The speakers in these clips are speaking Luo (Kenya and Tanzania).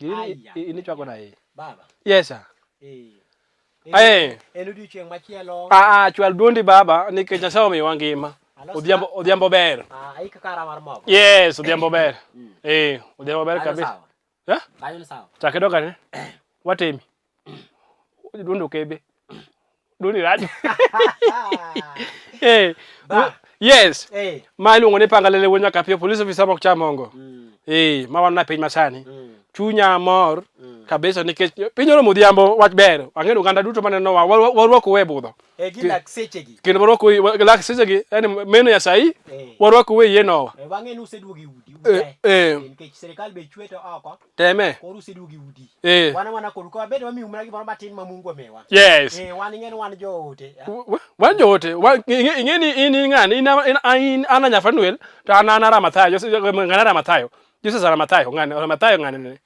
Gini Aya. in ichwako na iye. Baba. Yes sir. Eh. Eh. En odiochieng' machielo. Ah, ah, chwal duondi baba nikech Nyasaye omiyowa ngima. Alos Odhiambo odhiambo ber. Ah, aika kara mar mogo. Yes, odhiambo ber. Eh, odhiambo ber Kanyo kabisa. sawa. Eh? Kanyo ni sawa. Chak idok ane. Watemi. Duondo kebe. Duondi rach. Eh. Ba. Yes. Eh. Ma iluongo ni panga lele wuon nyaka police officer mok cham mongo. Eh, ma wan na piny masani. Chunya mor kabisa nikech piny oromo odhiambo wach ber. Ang'eyo oganda duto manenowa warwako we budho. Eh, gi lak sechegi. Kendo warwako we lak sechegi, yani meno ya sahi Eh. warwako we yienowa. Eh, wang'e ni useduogo e udi. Eh, Ute. eh. Nikech sirikal be chwe to oko. Teme. Koro useduogo e udi. Eh. Wan wana kodu ka wabed wamiu mana gimoro matin ma Mungu omiwa. Yes. Eh, wan ing'e ni wan joote. Wan joote. Ing'e ni in in ng'ani in in an anya Fanuel to an an Ramathayo. Joseph ng'ana Ramathayo. Joseph Ramathayo ng'ani Ramathayo ng'ani ne.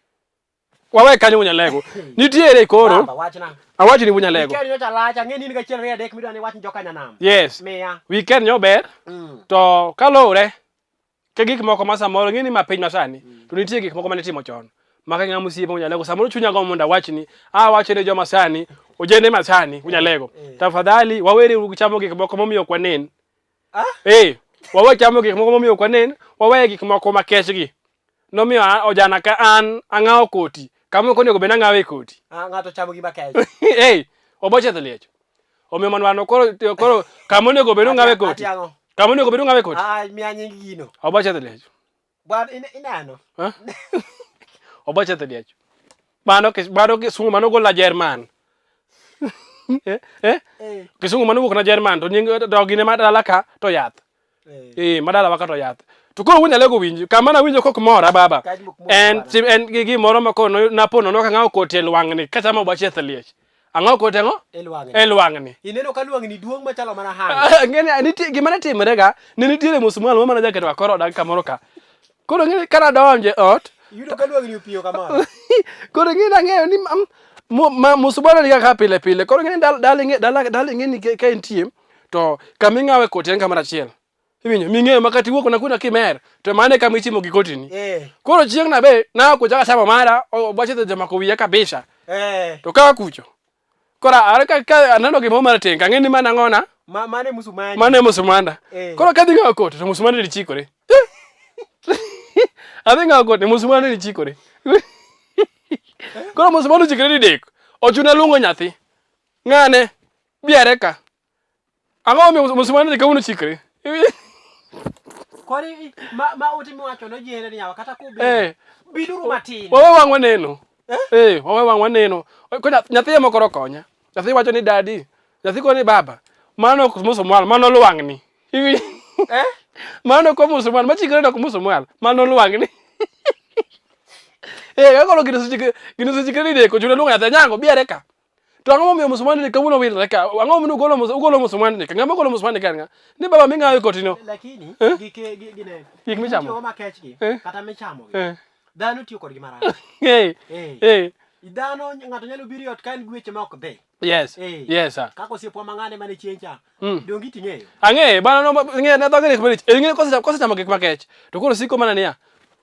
Wawe kanyo Wunyalego. Nitiere koro. Baba, wachna. Awacho ni Wunyalego. Weekend nyocha lach, ang'e ni in gachiel ariyo adek midwa ni iwach ni joka nyanam. Yes. Miya. Weekend nyo ber. To kaluwore ke gik moko ma samoro ing'e ni ma piny masani to nitie gik moko mane itimo chon ma ka ng'ama osiepa Wunyalego samoro chunya gombo mondo awachni awacho ne joma sani ojende masani Wunyalego tafadhali wawere uru gi chamo gik moko momiyo ok wanen. Ah? Eh, wawe chamo gik moko momiyo ok wanen, wawe gik moko makechgi. Nomiyo ojana ka an ang'awo koti kama ok onego bed ni ang'awe koti. Ah, ng'ato chamo gima kech. Eh, oboche dhi liech. Omiyo manwano koro koro kama onego bed ni ung'awe koti. Ati ang'o? Kama onego bed ni ung'awe koti. Ah, miya nying gino. Oboche dhi liech. Bwana ineno? Eh? Oboche dhi liech. Mano mano kisungu mano gol na Jerman. Eh? Eh? Eh. Kisungu mano wuok na Jerman to nying to gine madala ka to yath. Eh. Eh, madala wa ka to yath. To koro wunyalego winj kama nawinjo kok mora baba. Kaj mok mora En bana. en gi gimoro ma koro napo nono ka ng'awo koti e lwang'ni kachamo oboche dhi liech. Ang'o koti ang'o? E lwang'ni. E lwang'ni. Ineno ka lwang'ni duong' machalo mana hanga. Ng'eni nitie gima ne timre ga ne nitiere musmwal moro mane jaketo koro odak kamoro ka. Koro ng'eni kana donje ot Iyudo ka lwang'ni opiyo kamano. koro ng'eni ang'eyo ni ma musmwal ni kaka pile pile. Koro ng'eni dal dal ing'e dala dal ing'e ni ka entie to kama ing'awe koti en kamoro achiel. Iwinjo ming'eyo ma kata iwuok na kuna kimer to mano e kama ichimo gi kotini. Eh. Koro chieng' na be na kucha kachamo mara oboche to jomako wiya kabisa. Eh. To ka kucho. Koro are ka, ka aneno gimoro marateng' ang'e ni mano ang'ona? Ma mane musumani. Mano e musumanda. Eh. Koro kadhi ng'awo koti to musumanda ni chikore. Adhi ng'awo koti musumanda ni chikore. Koro musumanda ochikore didek. Ochuna luongo nyathi. Ng'ane biare ka. Ang'o momiyo musumanda ni kawuono chikre? Kori ma ma ute miwacho no jiere ni yawa kata kubi. Eh. Biduru matin. Wawe wang' waneno. Eh, wawe wang' waneno. Ko nyathi ema koro konya. Nyathi wacho ni daddy. Nyathi koni baba. Mano ok musumwal, mano lwang'ni. Eh? Mano ok musumwal, machikre ok musumwal, mano lwang'ni. Eh, ka koro gino osechikre, gino osechikre didek, ochuno luongo nyathi Anyango, bi are ka. To ang'o momiyo musumwal ni kawuono wilre ka? Ang'o momiyo ugolo ugolo musumwal ni ka? Ng'ama ogolo musumwal ni ka en ng'a? Ni baba ming'awo e kotino. Lakini Eh? gik gi gine. Gik michamo. Gik makech gi Eh? kata michamo gi. Eh. Dhano tiyo kodgi marach. Eh. Eh. Eh. Dhano ng'ato nyalo biro e ot ka en gi weche ma ok dhi. Yes. Eh. Yes sir. Kaka osiepwa mang'ane mane chien cha. Mm. Donge iting'eyo? Ang'eyo, bana no ng'e ne dhoge nek malich. Ing'e kose kose chamo gik makech. To koro siko mana niya.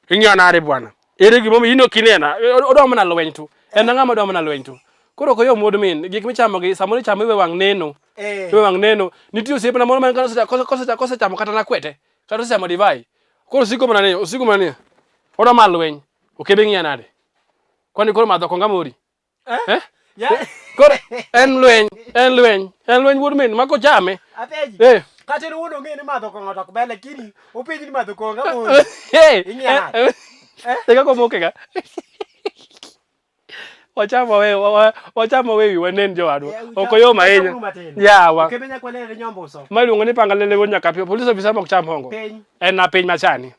Ing'iyo nade bwana? Ere gimomiyo in ok inena? Odwa mana lweny tu. En ang'ama odwa mana lweny tu. Koro ok oyom wuod min, gik michamo gi samoro ichamo iwe wang' neno. Eh. Iwe wang' neno. Nitie osiepna moro man kose kose kose chamo kata nakwete. Kata osechamo divai. Koro osiko mana ni, osiko mana ni. Odwa mana lweny. Ok ibi ng'iya nade? Kwani koro madho kong'a mori? Eh? Eh? Ya. Koro en lweny, en lweny, en lweny wuod min ma kochame. Apenji. Eh. Kata en owuon ong'e ni madho kong'o to ok ber lakini openji ni madho kong'o amori. Eh. Ing'iya nade? Eh. Eh. Kaka omoke ga. Wacham wawe wacham wawe wi wanen jowadwa. Eh, Ok oyom ahinya. Yawa. Okebe nyaka wanene nyombuso. Ma iluongo ni panga lele wuod nyakapio. Police officer mok cham hongo. Piny. En na piny machani.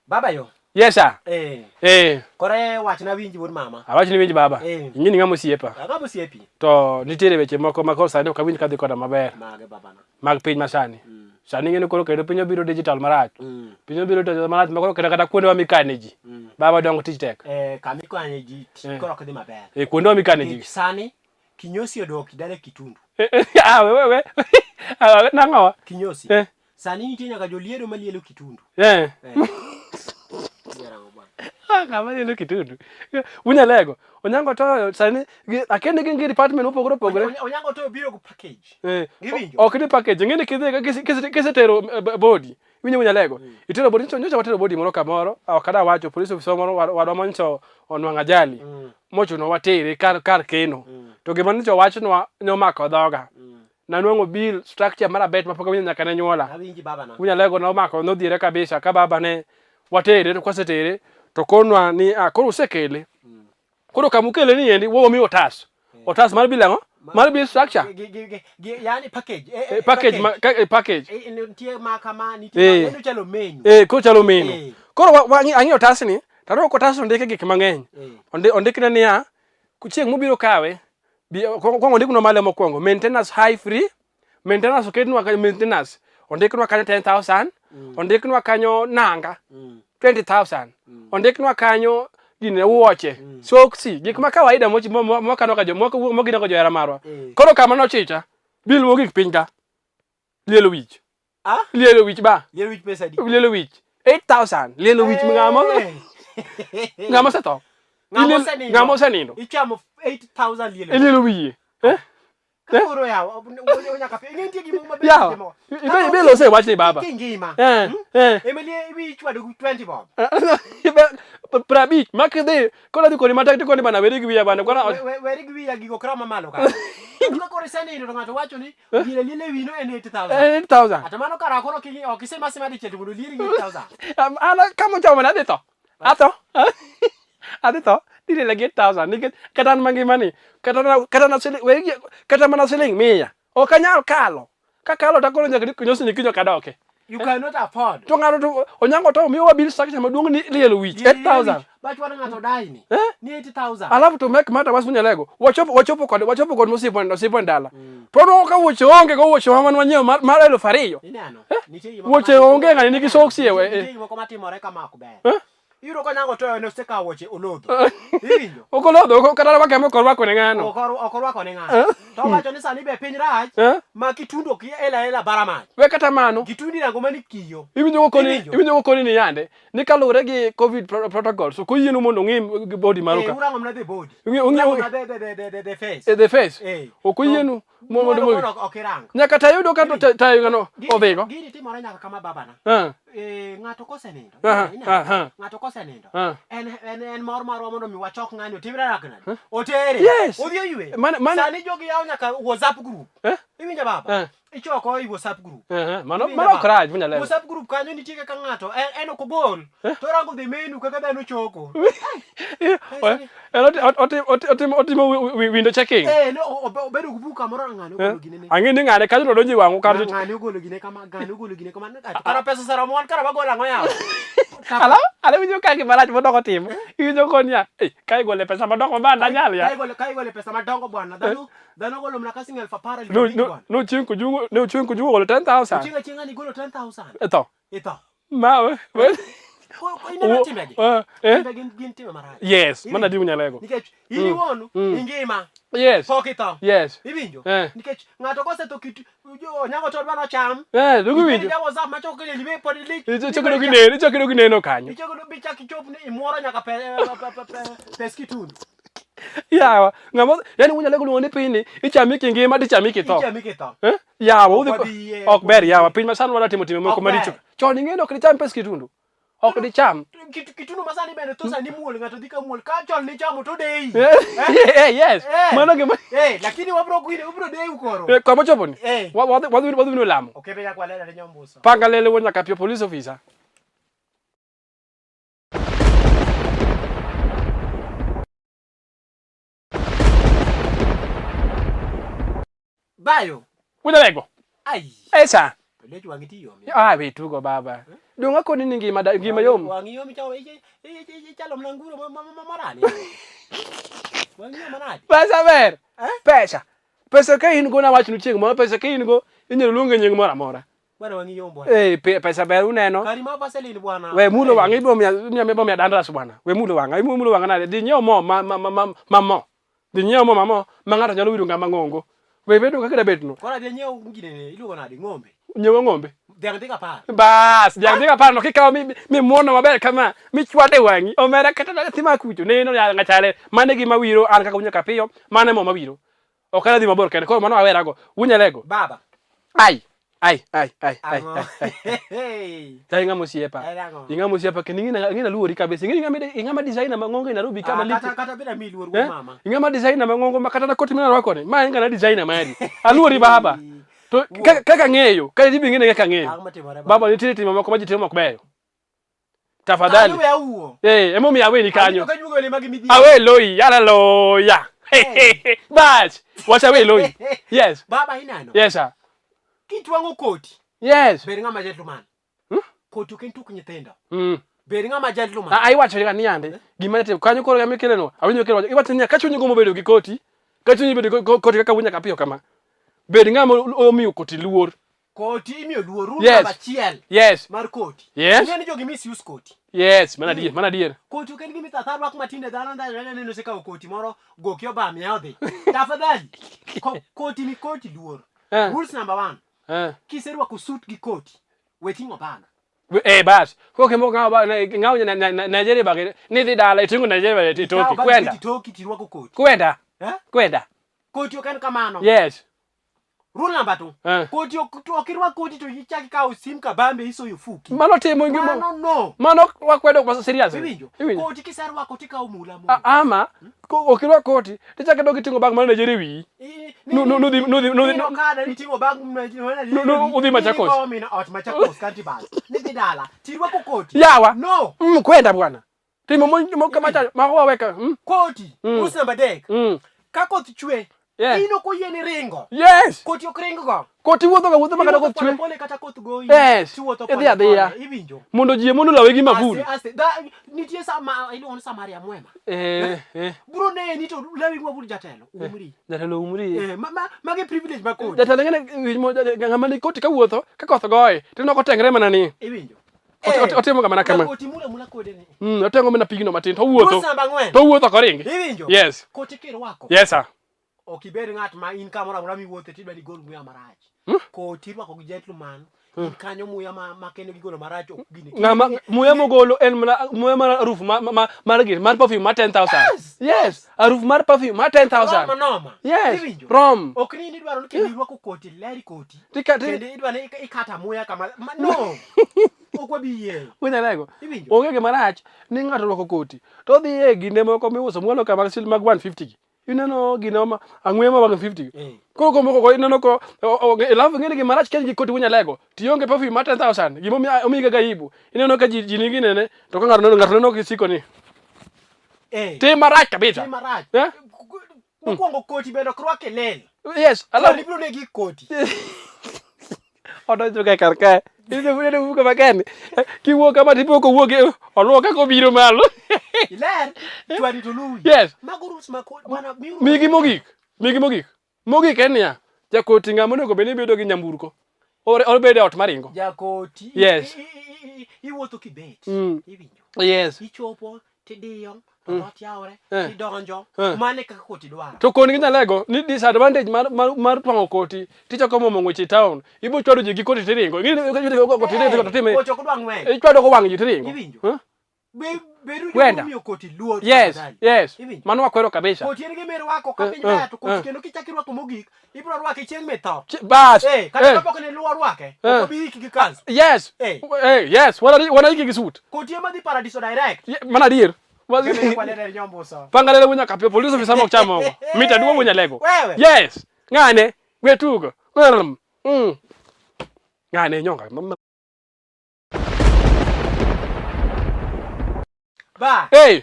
Baba yo. Yes sir. Eh. Eh. Kore wachna winji wuod mama. Awach ni winj baba. Eh. Ing'e ni ng'ama osiepa. Ang'o osiepi? To nitiere weche moko ma koro sani ok awinj kadhi koda maber Mage babana. mag piny masani. Sani ing'e ni koro kendo piny obiro digital marach. Piny obiro digital marach ma koro kendo kata kuondewa mikane ji. Baba dongo tich tek. Eh, kama ikanye ji Eh. koro ok dhi maber. Eh, kuondewa mikane ji. Nikech sani kinyosi odok dala Kitundu. Ah, we we we. Ah, nang'owa? Kinyosi. Eh. Sani nitie nyaka joliedo malielo kitundu. Eh. Eh. Yarango bwana. Ah, ng'ama lielo kitundu. Unyalego. Onyango to sani akende gin gi department mopogore opogore. Onyango to biro gi package. Eh. Giwinjo. Ok ni package. Ing'e ni kidhi kisetero body. Iwinjo Unyalego. Itero body nyocha watero body moro kamoro. Ok adwa wacho police officer moro wadwa manyocha onwang'o ajali. Mochuno watere kar keno. To gima nyocha owachnwa nomako dhoga. Nanwang'o bill structure mar abet mapok awinjo nyaka ne nyuola. Awinji baba na. Unyalego nomako nodhiere kabisa ka baba ne watere to kwasetere to konwa ni ah, koro usekele. Koro kama ukele ni endi wamiyo otas. Otas mar bill ang'o? Mar bill structure. Gi, yani package. Package ma, package. Nitie ma kama nitie ma chalo menu. Eh, koro chalo menu. Koro ang'iyo otasni to aneno ka otas ondike gik mang'eny. Ondikne niya, chieng' mubiro kawe kwongo ondiknwa malo mokwongo maintenance high free maintenance oketnwa kanyo maintenance ondiknwa kanyo 10000 ondiknwa kanyo nanga 20000 ondiknwa kanyo gine wuoche soksi gik ma kawaida mokano ka mogino ka johera marwa. Koro kama nochicha bill mogik piny ka lielo wich. Ah? Lielo wich ba. Lielo wich pesa adi? Lielo wich 8000. Lielo wich ng'ama osetho. Ng'ama osenindo. Ng'ama osenindo. Ichamo 8000 lielo. Lielo wiye. Eh? Koro yawa, nyaka pe. Nitie gima maber Yawa. timo. Ibe lose wachni baba. Kingima. Eh. Eh. Emilie iwi ichwado gi 20 bob. 50 mak idhi koro adhi koni matek tikoni bana weri gi wiya bana koro Weri gi wiya gigo kra mamalo ka. Ka koro isenindo to ng'ato wacho ni gire liele wino en 8000. 8000. Ata mano kara koro ok isema sema dichiel to mondo olieri gi 8000. An kama ochomo ni adhi tho. Atho. Adhi tho. Diriele gi 8000 nikech kata an mangima ni kata na siling weri kata mana siling 100 ok anyal kalo. Kakalo to akoro nyaka nyosi ni kinyo kadoke. You cannot afford. To ng'ato to Onyango to miyowa bill structure maduong' ni lielo wich 8000. Bach wan ng'ato dai ni. Eh? Ni 8000. Alafu to make matter worse Unyalego. Wachopo kod mosiepo e dala. To wanwang'o ka wuoche onge go wuoche ma wanyiewo mar 2000. Ineno? Nitie gimoko Wuoche onge ng'ani nigi soksi e we. Nitie gimoko matimore kama ok ber. Eh? Iyudo ka Onyango to en osekawo wuoche olodho. Iwinjo? Ok olodho, ok kata rwake mok orwako ne ng'ano. Ok orwako ne ng'ano. To owacho ni sani be piny rach Eh? ma kitundu ok ela ela bara mach. We kata mano. Kitundu irango mani kiyo. Iwinjo Iwinjo? kokoni ni yande ni kaluwore gi COVID protocols ok oyienu mondo ung'i body maru Eh, ka. urango mana the body. Ung'i Urango mana the face. the face. Eh. Ok oyienu mondo Koro ok irang. Nyaka tayudo ka to tayo ng'ano odhigo. Gini timore nyaka kama babana. Eh. Ng'ato kosenindo. Aha, aha. Ng'ato kosenindo. Ah. En mor marwa mondo mi wachok ng'ani otimre rak nade. Otere. Yes. Odhi oywe. Mane- Sani jogi yawo nyaka WhatsApp group. Eh? Iwinjo baba? Eh. Ichoko e WhatsApp group. Mano Iwinjo mano ok baba? rach Unyalego. WhatsApp group kanyo nitie kaka ng'ato en ok ogol. To orango the menu kaka dhano choko. En otimo window checking. Eh, no, obedo gi buk kamoro ng'ani ogolo ginene. Ang'e ni ng'ane kanyo to donjo e wang'u kar Ng'ani ogolo gine kama, ng'ani ogolo gine kama. Kara pesa oseromo wan kara wagolo ang'o yawa? Ala, ala winjo ka gima rach modoko timo. Iwinjo koni ya, eh, ka igole pesa madongo ma danyal ya. Ka igole pesa madongo bwana, dhano golo mana ka siling 10,000 No 5,000 no bwana. no chieng' kujungo, ne chieng' kujungo golo 10,000. Chieng' achieng'a ni golo 10,000. E tho. Itho. Ma we. Ineno timbegi? Eh, eh? Timbe gin timbe marach. Yes, mana di Unyalego. Nikech in iwuon ingima. Yes. Pok itho. Yes. Iwinjo? Eh. Nikech ng'ato kosetho kit Onyango to dwa nocham. Eh, dugu winjo. Ja WhatsApp machoko kele libe pod lich. Ichoko dogi neno, ichoko dogi neno kanyo. Ichoko dogi chak ichop ni imuoro nyaka pes kitundu. Yawa, ng'ama yani Unyalego luongo ni piny ni ichami kingima tichami kitho. Ichami kitho. Eh? Yawa, Ok udhi wabi yie. ok ber yawa, piny masani wadwa timo timbe moko Ok maricho. ber. Chon ing'e ni ok dicham pes kitundu. Ok dicham. Kitundu masani bende to sani muol ng'ato dhi ka muol ka chon nichamo to deyi. Eh, yes. Eh. Mano gima Eh, lakini wabro gwine, ubro deyi koro. Kama chopo ni. Eh. Wadhi wino lamo. Okebe nyaka walera ne nyombuso. Panga lele wuon nyaka piyo police officer. Bayo. Unyalego. Ai. Esa. Lech wang'i ti yom. Ah, we tugo baba. Donga koni ni ngima ngima yom. Wang'i yom chalo ichalo mana nguro marani. Wang'i yom manade. Pesa ber. Eh? Pesa. Pesa ka in go na wachnu chieng' moro pesa ka in go inyalo luonge nying moro amora. Bwana wang'i yom bwana. Eh, pesa ber uneno. Kari ma Vaseline bwana. We mulo wang'i ibiro miya dandras bwana. We mulo wang'a. Imulo wang'a nade? Dhi nyiew mo ma mo. Dhi nyiew mo ma mo ma ng'ato nyalo wiro ng'ama ng'ongo. We bedo kaka dabetno. Koro adhi anyiew ginene iluongo nade ng'ombe. Nyiew ng'ombe. Dhiang' dhi gapar. Bas, dhiang' dhi gapar no kikawo mi mi muono maber kama, michwade wang'i, omera kata nyathi ma kucho neno ya ng'achale, mano e gima wiro an kaka Wunyaka Piyo, mano e mo mawiro. Ok adhi mabor kende, koro mano awerago. Wunyalego. Baba. Ai, ai, ai, ai, ai, Ang'o? ai, ai. Hey. Ta ing'ama osiepa. En ang'o? Ing'ama osiepa kendo ing'e ing'e naluori kabisa. Ing'e ing'ama ing'ama designer mang'ongo e Nairobi ka Ah, malich. kata kata beda mi luor Eh? wuod mama. Ing'ama designer mang'ongo ma kata na koti mina rwako ni, ma en ng'ana designer mari. Aluori baba. To kaka kaka ng'eyo, kata ibi ng'e kaka ng'eyo. Ang'o matimore Baba nitie timbe moko ma ji timo mok beyo. Tafadhali. Kanyo we awuo. Eh, emomiyo aweni kanyo. Kanyo kajuogo le magi midhiero. Awe loyi, yala loya. Bas, wacha awe loyi. Yes. Baba ineno. Yes sir. Kitwang'o koti. Yes. Bed ng'ama gentleman. Koti ok en tuk nyithindo. Bed ng'ama gentleman. Ah, iwacho ga ni yande gima ne kanyo koro gama ikeleno awinjo kelo iwacho niya ka chunyi gombo bedo gi koti ka chunyi bedo gi koti kaka wunya kapiyo kama bed ng'ama omiyo koti luor Koti imiyo luor rule Yes. namba achiel yes mar koti. Yes. Ing'e ni jogi misuse koti. yes mana adier mana adier Koti ok en gima ithatha rwak matinde dhano dhano neno osekawo koti moro goki obam ya odhi. Tafadhali. Koti ni koti luor. Eh. Rules number 1. Eh. Kiserwako suit gi koti, we ting'o bag. Eh bas koro kendo ng'awo ba ng'awo Nigeria bag ni dhi dala iting'o Nigeria bag itoki Ikawo bag kwenda kiti toki tirwako koti. kwenda Eh? kwenda Koti ok en kamano. yes Rule number 2. Eh. Koti ok to ok irwak koti to ichak ikawo sim kabambe isoyo fuki. mano timo gimo Mano no. mano wakwedo kwa serious Iwinjo? Iwinjo? Koti kiserwako tikawo mula mo. Ama ok irwak koti tichako idok iting'o bag mar Nigeria e wiyi No, kada niting'o bag udhi Machakos. Mina ot Machakos kanti bas. Nidhi dala. Tirwako koti. Yawa. No. Kwenda bwana. Timo mo kama cha ma waweka. Koti. Rules namba 3. Ka koth chwe, Yeah. in ok oyieni ringo. Yes. Koti ok ring go. Koti wuotho ga wuotho ma kata Iwuotho koth chwe. pole kata koth goyi. Yes. Tiwuotho Idhi pole adhiya. pole, Iwinjo. Mondo ji mondo lawe gi mavul. Ase, ase, nitie sama iluongo ni Samaria mwema. Eh, eh. Bro neni to lawi mavul jatelo. Umri. Jatelo umri. Eh, ma, ma, magi privilege mag koti. Jatelo ngene winj mo ng'ama ni koti kawuotho ka koth goye tineno kotengre mana ni. Iwinjo. Otimo ga mana kama. Koti mula mula kode ni. Otengo mana pigno matin to owuotho. Rules namba 4. To owuotho ok oringi. Iwinjo. Yes. Koti kirwako. Yes sir. Ok ibed ng'at ma in kamoro amora miwuothe tidwa ni igol muya marach. Koti irwako gi gentleman. In kanyo muya ma, ma kendo gigolo marach ok gini. Ng'ama muya mogolo en mana muya mar harufu mar gir mar perfume mar 10,000. Yes. Yes, harufu mar perfume mar 10,000. Rom noma. Yes. Iwinjo. Rom. Ok ni in idwaro ni kendo irwako koti leri koti. Tika ti Kendo idwa ni ikata muya kama ma, no. Ok wabi yie. Unyalego. Iwinjo. Onge gima rach ni ng'ato orwako koti to odhi e gine moko miuso mwalo kama sil mag 150 gi. Ineno gine ma ang'we ma mag 150 gi. Koro komoko ko ineno ko alafu ng'eni gima rach ka in gi koti unyalego tionge perfume mar 10,000 gima omiyi kaka aibu. Ineno ka ji nigi nene to ka ng'ato neno ng'ato neno kisiko ni. Tim marach kabisa. Tim marach. Eh? Mokwongo koti bende ok rwak e lel. Yes, alafu ibiro negi koti. Odonjo ka kar kae. Ineno ineno wuok makeni. Kiwuok kama tipo ok owuok e oluwo kaka obiro malo. Iler, chwadi to luwi. Yes. Mago rules ma koti bwana miuru. Migi mogik. Migi mogik. Mogik en niya, jakoti ng'ama onego bed ni bedo gi nyamburko. Obedo e ot maringo. Jakoti. Yes. Iwuotho kibet. Iwinjo. Yes. Ichopo tidiyo to dhoot yawre tidonjo. Mano e kaka koti dwaro. To koni gi nyalego ni disadvantage mar twang'o koti tichako momo ng'wech e town. Ibo chwado ji gi koti tiringo. Koti tiringo to time. Koti ok dwa ng'wech. Ichwado go wang' ji tiringo. Iwinjo. Huh? Beru Kwenda. jomiyo koti luor. Yes, tafadhali. yes. Iwinjo. Mano wakwero kabisa. Koti en gima irwako ka piny ber to koti kendo kichak irwako mogik ibiro rwake chieng' mitho. Bas. Kata kapok ne luo rwake, ok obi iki gi kanzu. Yes. Yes, wana iki gi suit. Koti ema dhi paradiso direct. Mana adier. Pangalele wunya kapio police officer mok chamo. Mita duo wunya lego. Wewe. Yes. Ng'ane we tugo. Ng'ane nyonga. Ba. Hey.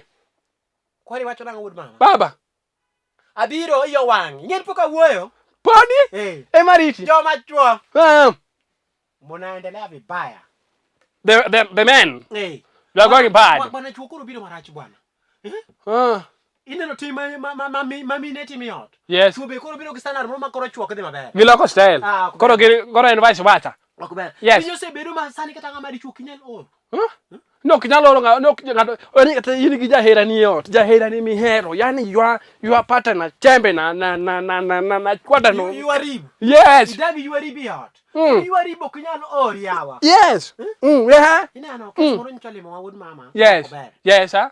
Kwani wacho nang'o wuod mama? Baba. Abiro iyo wang'. Ing'e pok awuoyo. Podi? Hey. Ema riti. Joma chuo. Munaendelea vibaya. The men. Hey. They are going bad. Bwana chuo koro biro marach bwana. Eh? Ineno tim ma mine timo e ot. Yes. Chuo be koro biro gi standard moro ma koro chuo ok dhi maber. Giloko style. Ah, ok Koro ber. gin koro en vice versa. Ok ber. Yes. Piny osebedo ma sani kata ng'ama dichuo ok inyal oro. Huh? No ok nyal oro ng'ato, no ok ng'ato, yani kata in gi jaherani e ot, jaherani mihero, yani ywa ywa partner chembe na na na na na na na chwada no. Ywa rib. Yes. Idagi ywa rib e ot. Ywa rib ok nyal ori yawa. Yes. Yeah. Ineno, kes moro nyocha limo wa wuod mama. Yes. Ober. Yes, ah.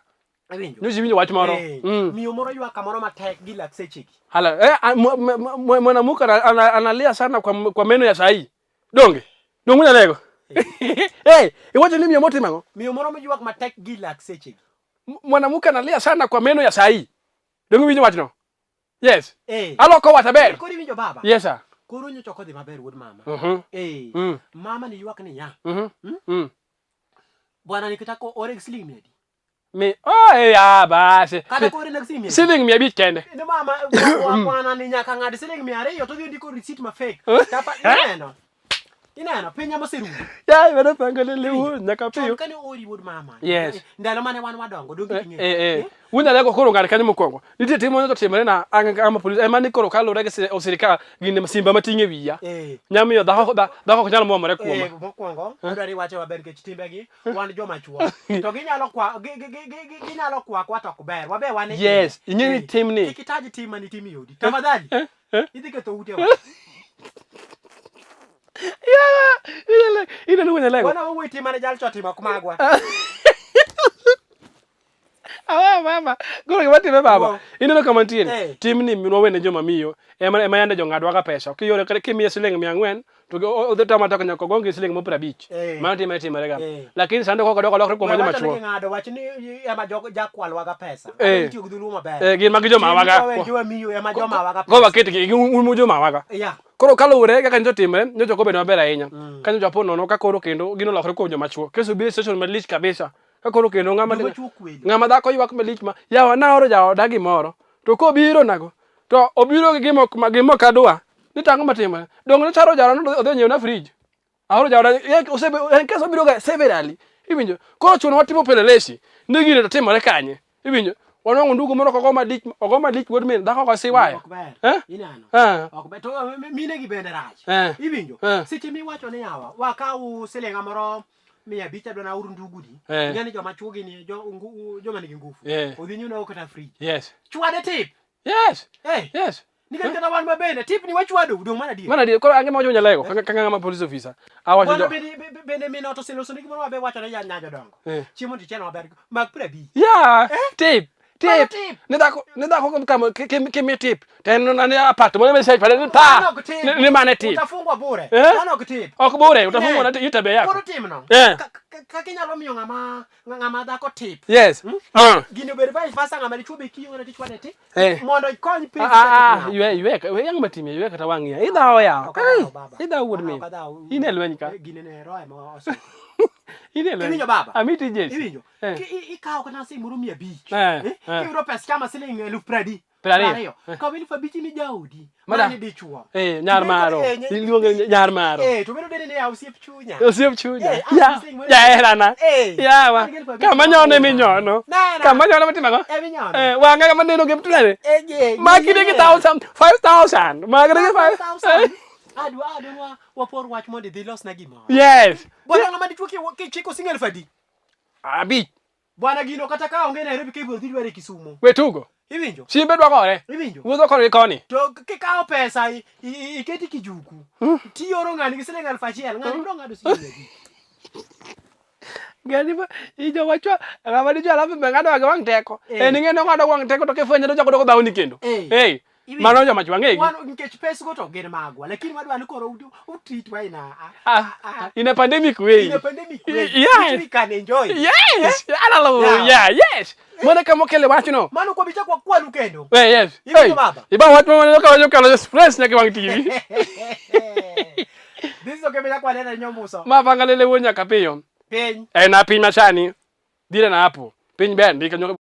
Iwinjo? Nyocha iwinjo wach moro. Eh, Miyo moro ywak kamoro matek gi lak sechegi. Hala, eh, mwanamke analia sana kwa meno ya sahi. Donge? Donge unyalego? Eh, iwacho ni miyo motimo ang'o? Miyo moro moywak matek gi lak sechegi. Mwanamke analia sana kwa meno ya sahi. Donge iwinjo wachno? Yes. Eh. Aloko wach aber. Koro iwinjo baba? Yes sir. Koro nyocha ok odhi maber wuod mama. Eh. Mama ni ywak niya. Bwana nikitaka ore gi siling mia adi? Mi, oh, eh, ah, basi. Kata kore na siling mia. Siling 500 kende. Ne mama, bwana ni nyaka ng'ad siling 200 to dhi ndiko receipt ma fake. Tapa ineno. Ineno piny ema oserumo. Ya, mano pango le lewu nyaka Chon piyo. kane ori wuod mama. Yes. Ndalo mane wan wadongo donge Eh, king'eyo. eh, eh. Wunyalego koro ng'ad kanyo mokwongo. Nitie tim moro timore na an kama polis ema ni koro kaluwore gi sirikal gine simba mating'e wiya. Eh. Nyamiyo dhako dhako ok nyal mwomore kuoma. Eh, mokwongo adwa ni iwache maber nikech timbegi wan joma chuo to ginyalo kwa ginyalo kwakwa to ok ber wabe wan e Yes, ing'e ni timni. Kik itaj tim mane itimo e odi. Tafadhali. Idhi ketho utewa. Yeah, ineno wunyalego. Wana wawuoyi tim mane jalcha otimo ok magwa. Awe mama, koro gima timre baba. Wuo. Ineno kama ntiere. Eh. Timni nwawene joma miyo ema ema yande jong'adwa ga pesa. Kiyore kata kimiye siling 400 to odhi tama to nyaka ogongi gi siling mo 50. Eh. Mano time timore ga. Eh. Lakini sani kok odok olokre kuom We joma wacho ni chuo. ging'ado wach ni ema jakwalwa ga pesa. Eh. Itiyo gi dholuo maber. Eh, gin magi joma waga. Tim joma miyo ema joma waga Ko waket gi un joma waga. Yeah. Koro kaluwore kaka nyocha otimre, nyocha ok obedo maber ahinya. Ka nyocha apo nono ka koro kendo gino olokre kuom joma chuo. Kes obiro e station malich kabisa. Ka koro kendo ng'ama Joma chuo kweli. ng'ama dhako ywak malich ma yawa naoro jaoda gimoro to kobiro nago to obiro gi gima ok gima ok adwa ni tang'o matimore donge nocharo jaoda no odhi onyiewna fridge aoro jaoda en kes obiro ga severally iwinjo koro chuno watimo pelelesi ni gini to timore kanye iwinjo wanwang'o ndugu moro kogo malich ogo malich wuod min dhako kosiwaya Ok ber. Eh? Ineno. Eh. Ok ber. To mine gi bende rach. Eh. Iwinjo. Eh. Seche miwacho ni yawa wakaw siling moro 500 adwa naor ndugu ni. Eh. Ing'e ni joma chuo gini joma nigi ngufu. Eh. Odhi nyiew kata fridge. Yes. Chwade tip. Yes. Eh. Yes. Nikech kata wan mabende tip ni wachwado dong' mana adier. Mana adier koro an gima wacho nyalego ka ng'ama police officer awacho Bwana jo bende min ot oseloso ni gimoro maber wacho ne nya jodongo. Eh. Chiemo to chielo maber mag 50. Yeah, tip. Mano Tip. tip. Ne dhako kama kimi tip. To en nani apart mane message pale ni pa. Mano ok tip. Ni mane tip. Utafungwa bure. Eh? Mano ok tip. Ok bure utafungwa Ne. na hiyo tabia yako. Koro timno. Eh. Kaka inyalo miyo ng'ama dhako tip. Yes. Ah. Gini obed vice versa ng'ama dichuo be kiore tichwade tip. Eh. Mondo ikony piny. Ah, ah, ywe ywe we yang matimie ywe kata wang'i. Idhawo ya. Ok adhaw, baba. Idhawo wuod Ah, min. ok adhaw. In e lweny ka. Gini ne roe ma osuko. In e lweny. Iwinjo baba? Amiti jeshi. Iwinjo? Eh. Ikawo kata siling moro 500. Eh, Eh, eh. Kiyudo pes chama siling 20,000. 20. Kaw 5,000 ni jaodi. Mada. Mani dichuo. Eh, nyar maro. Eh, Iluonge ni nyar maro. Eh, to bedo deni ni ya osiep chunya. Osiep chunya. Eh, ah, Ya. siling moro- Jaherana. Eh. Yawa. An gi 5,000 Kama nyono eminyona. Nena. Kama nyono mitimo ang'o? Eminyona. Eh, wang'a kama neno gi mtulane. Eh, je, Magi nigi 1,000, 5,000. Magi nigi 5,000. Adwa adwa wapor wach mondo idhi losna gimoro. Yes. Bwana ng'ama dichuo kichiko siling 4,000. 5. Bwana gino kata ka onge Nairobi ka ibiro dhi dware Kisumo. We tugo. Iwinjo? Simbe dwa gore. Iwinjo? Wuotho koni gi koni. To kikawo pesa iketi kijuku. Tioro ng'ani gi siling 1,000. Ng'ani biro ng'ado siling 500. Gani ba ijo wacho ng'ama dichuo alafu be ng'ado gi wang' teko. Eh. En ing'e ni ong'ado wang' teko to kifwenye to ochako doko dhawni kendo. Eh. Eh. Iwinjo? Mano joma chwo ang'egi. Wan nikech pesgo to gin magwa, lakini wadwa ni koro utreatwa in a, Ah, in a pandemic way. in a pandemic way, Yes. which we can enjoy. Yes. Hallelujah. Yes. Mano kama okele wachno. Mano kwa bichak wakwalu kendo. Eh, yes. Iwinjo Hey, baba? Iba wach ma ka wacho kalo express nyaka wang' TV. This is okay bichak wanena nyomuso. Ma pangalele wuo nyaka piyo. Piny. En a piny masani. Dhire na hapo. Piny ber ndika nyoka